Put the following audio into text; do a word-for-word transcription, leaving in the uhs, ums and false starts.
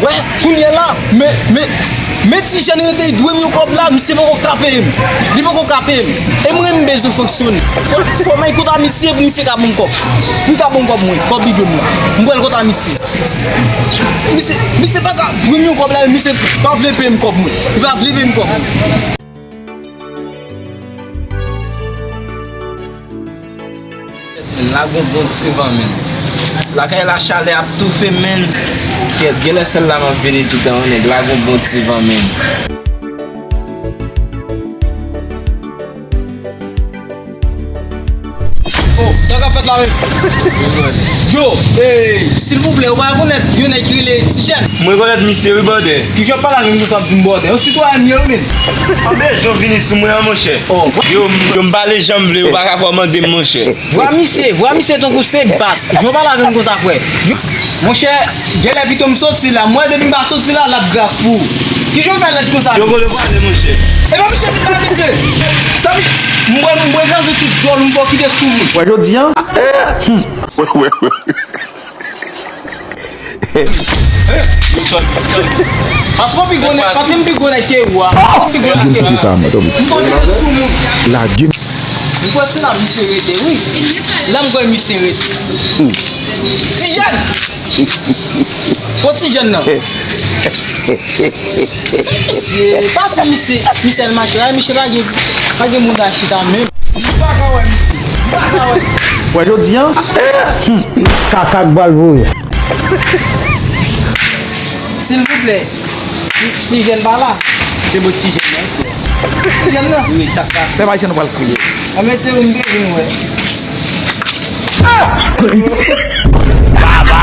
Wè, kounye a la, men, men, men ti jèn rete, li dwe m yon kòb la, misye poko ka peye m. Li poko ka peye m. E mwen, m bezwen fonksyone. Fò, fò m al kont a misye, pou misye ka ban m kòb. Pou l ka ban m kòb mwen, kòb li dwe m la. M pral kont a misye. Misye, misye pa ka dwe m yon kòb la, misye pa vle peye m kòb mwen. Li pa vle peye m kòb mwen. Men la gon bon ti van, men. Lakay la, chalè ap toufe, men. Kèt, genlè sèl la m ap vini toutan, nèg, la gon bon ti van, men. Oh, sa k ap fèt la menm? Yo, eh, silvouplè, ou pa rekonèt yon nèg ki rele Tijèn? Mwen rekonèt misye, wi, brother. Kijan w pale avè m konsa, w ap di m brother? Yon sitwayen m ye, wi, men. Anben, jan w vini sou mwen an, monchè. Oh. Yo, m- yo, m pale jan m vle, ou pa ka kòmande m, monchè. Vwa misye, vwa misye tankou se bas. Jan w pale avè m konsa, frè. Yo, monchè, genlè pito m soti la. Mwen, depi m pa soti la, l ap grav pou ou. Kijan w fè lèd konsa? Yo, kote w prale, monchè? E pa misye vin la, misye. Sa mi-, m pral, m pral kraze tout djòl ou, m fè w kite sou moun. Wè, jodi a. Wè, wè, wè. Paske m pi gwo nèg, paske m pi gwo nèg ke ou a. Paske m pi gwo nèg ke ou a. Tanpri sa, mwen, tanpri. M pral kite sou moun. Lage. M kwè se la misye rete, wi. La m kwè misye rete. Ti jèn! Bon ti jèn nan. Misye, pa di misye, misye al mache. Ay, misye pa gen, pa gen moun la chita menm. M pa ka wè misye. M pa ka wè misye. Wè jodi a? Hmm. Kaka k bal voye. Silvouplè. Ti, ti jèn pa la. Se bon ti jèn nan. Ti jèn nan. Wi, sa k pase? Pèp ayisyen nou pral kriye. Anben se ou m te vin wè. Baba!